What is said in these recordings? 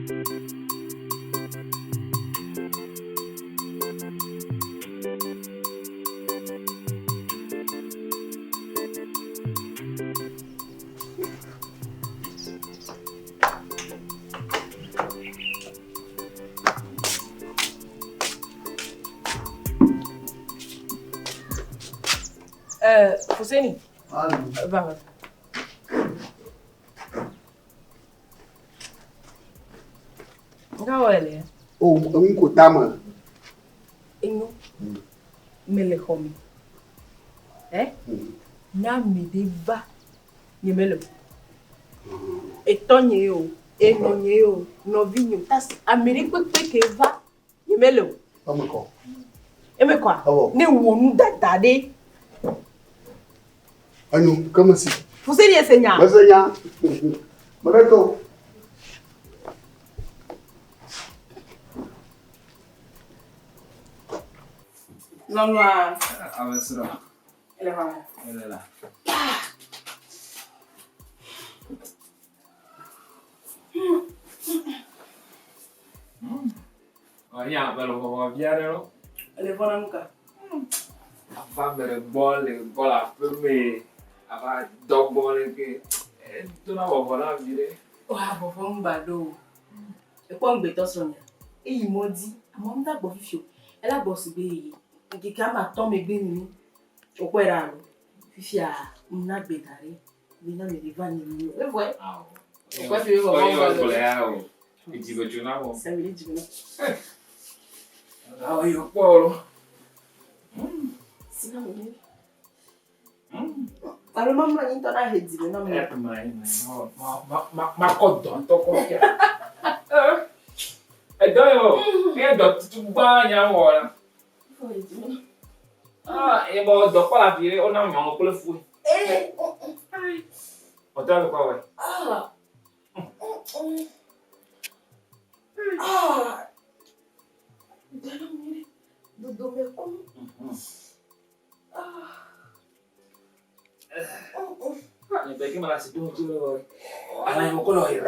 Eh, Fuseni. Va, va. Nga wɔ le. O, enu ko tame. Enyo. Mele xɔ me. Eh? Ne ame ɖe va, nye mele o. Etɔnye ye o, enɔnye ye o, nɔvinye o, tasi ame ɖe kpekpe ke va, nye mele o. Eme kɔ. Eme kɔa? Ewɔ. Ne wò nu dada ɖe. Enyo, ke mesi. Fuseni ese nya. Mese nya. Mele to. Lɔlɔa. Ame srɔ̃. Ele ma. Ele la. Ɔnya mele vɔvɔ vi aɖe lo. Ele vɔ na nu ka? Ava ame ɖe gbɔ le gbɔ le aƒe me ava dɔ gbɔ ɖe ke edona vɔvɔ na vi ɖe. Wa vɔvɔ ŋgba ɖo o. Ekpɔ ŋugbetɔ srɔ̃nyea? Eyi mɔ dzi. Amewo meva gbɔ fifi o. Ela gbɔ sigbe ŋkeke ame atɔ̃ megbe nene. Wokpɔe ɖa alo? Fifia ŋna gbe da ɖi be ne ame ɖe va nye nu o. Evɔe. Awo. Wokpɔe fi be vɔvɔ Ɔyɔ ŋgba ɖo. gblɔ ya o. Edzi be tso na wɔ. Sɛmi ɖe dzi me. Awo yɔ kpɔ lo. Sina me ne. Alo mamlɔ anyi ŋutɔ na he dzi me na me. Ekema yi ma ma ma makɔ dɔ ŋutɔ kɔ fia. Edɔ yɔ eye dɔ tutu gbã nya wɔ la. Ah, ye bɔ dɔ kpɔ la vi ɖe wona nyɔnu kple fue. Ɔtɔ le kɔ wɔ. Ah. Dodome kum. Nye bɛ ke ma la si do ŋuti le wɔ. Ala yi kɔ lɔ yi.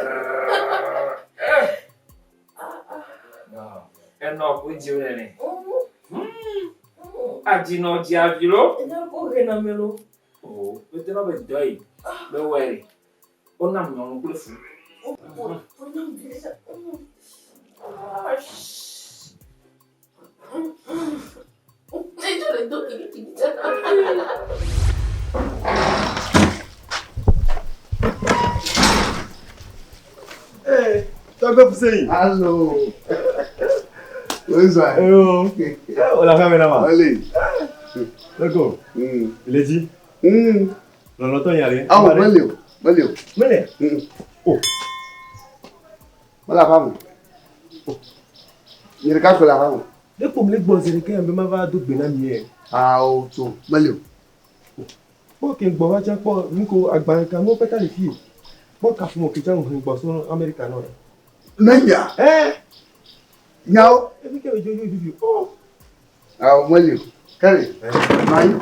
Enɔ ko dzi wo nene. Adzinɔ dzi avi lo. Enya ko hena me lo. O, pete na be dɔ yi. Be wɔe ɖe. Wonam nyɔnu kple fu. Hey, Tɔgbe Fuseni. Allo. Wezwa. Eyo. O la fɛn na ma. Allez. Leko. Le dzi. Lɔlɔtɔ nya ɖe. Awo mele o. Mele o. Mele. O. Mele aƒa me. Nye ɖeka ko le aƒa me. Ne kpɔ mle gbɔ zi ɖeka ya be mava do gbe na mi ye. Awo tso mele o. Kpɔ ke gbɔ va tsa kpɔ nuko agbalẽ ka nuwo katã le fi. Kpɔ kaƒomɔ ke tsa ŋu gbɔ sɔ Amerika nɔ. Menya. Eh. Nyawo. Efi ke dzo dzo dzo. Oh. Awo mele o. Kɛlɛ. Nɔ anyi.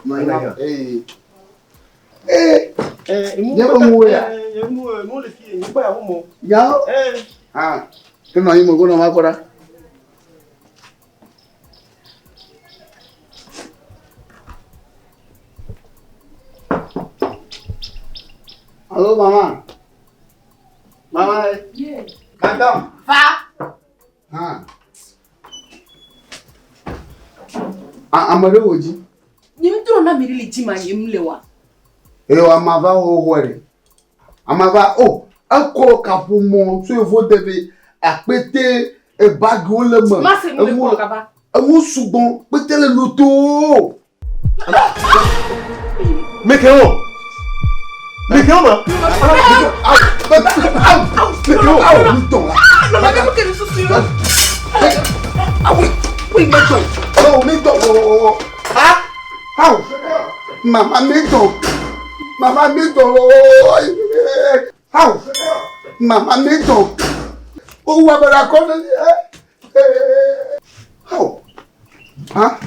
Nɔ anyi na. Ee. Ee. Eh, Nye be nuwo ya. Nye nu nu le fi, nye kpɔ ya mo. Nyawo. Eh. Ah. Ke nɔ anyi me ko nɔ ma kpɔ ɖa. Allô, maman. Maman. Yeah. Madame. Va. Ah. Ah, ame ɖe wò dzi. Nye ŋutɔ na mi ɖe le dzi ma nye mu le wa. Eye ama va xoxoxo ɖe. Ama va o ekɔ kaƒomɔ tso yevo de be akpete ebagiwo le me. Ma se nu le kpɔ kaba. Eŋu sugbɔ kpete le lotoo. Meke wo. Meke wo ma. Meke wo. Awo mi tɔn la. Lɔlɔ ke ke nususu yɔ. Awo mi tɔn. Awo mi tɔn. Ah awo. Mama mi tɔn. Mama mi tɔn. Awo. Mama mi tɔn. Owó abẹ́rẹ́ akọ́ni. Awo. Ah.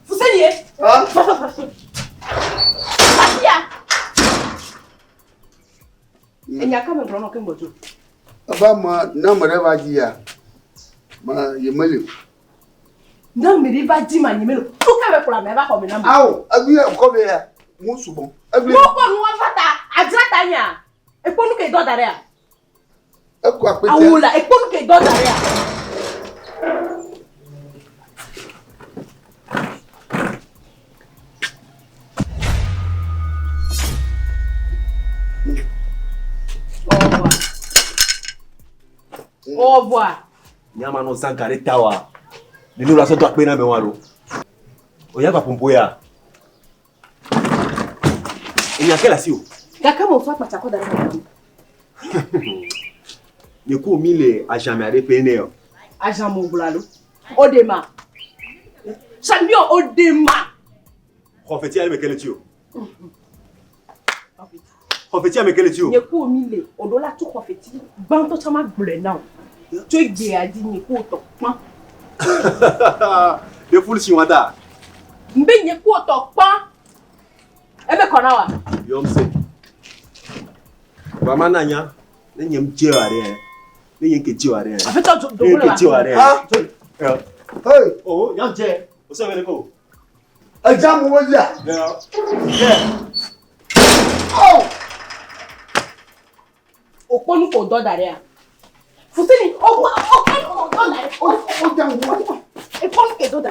Fuseni ye. Ah. Fatia. Enya ka me gblɔ nɔ ke ŋgɔ dzo. Eva me ne ame ɖe va dzia, me ye meli o. Ne ame ɖe va dzi ma nye meli o. Nu ka be kplɔ amea va xɔ me na me? Ao, egbi ŋkɔ be ya, ŋu sugbɔ. Egbi. Ne wokpɔ nua va ta, adzra ta nyea? Ekpɔ nu ke dɔ da ɖea? Ekɔ akpete. Awu la, ekpɔ nu ke dɔ da ɖea? Au revoir. Nyama no zã ga ɖe ta wa. Nene la sɔ do akpe na me wa lo. O ya va pompo ya. Enya ke le asi o. Gake mo fa kpatsa kɔ da ɖe xɔa me. Nye ku mi le azãme aɖe ƒe ne yɔ. Azãme wògblɔ alo? O ɖe ma. Champion o ɖe ma. Xɔfeti aɖe me ke le tsi o. Xɔfeti ame ke le tsi o. Nye ku mi le o ɖo la tu xɔfeti gbãtɔ tsã ma gblɔe na o. Tso egbea dzi nye ku tɔ kpã. Ɖe fulu si wa ta. Mbe nye ku tɔ kpã. Ebe kɔ na wa. Yɔm se. Ba ma na nya. Ne nye m dze wa ɖe. Ne nye ke dze wa ɖe. Aƒetɔ do Ne nye do ke le dze wa wa. ɖe. Ah. Hey, Oh, nya dze. O se be ko. edze amewo dzia? Yeah. Ao! O kpɔ nu ko dɔ da ɖea. Fuseni o kpɔ o kpɔ nu ko dɔ da ɖe. O o dze amewo. Ekpɔ nu ke dɔ da.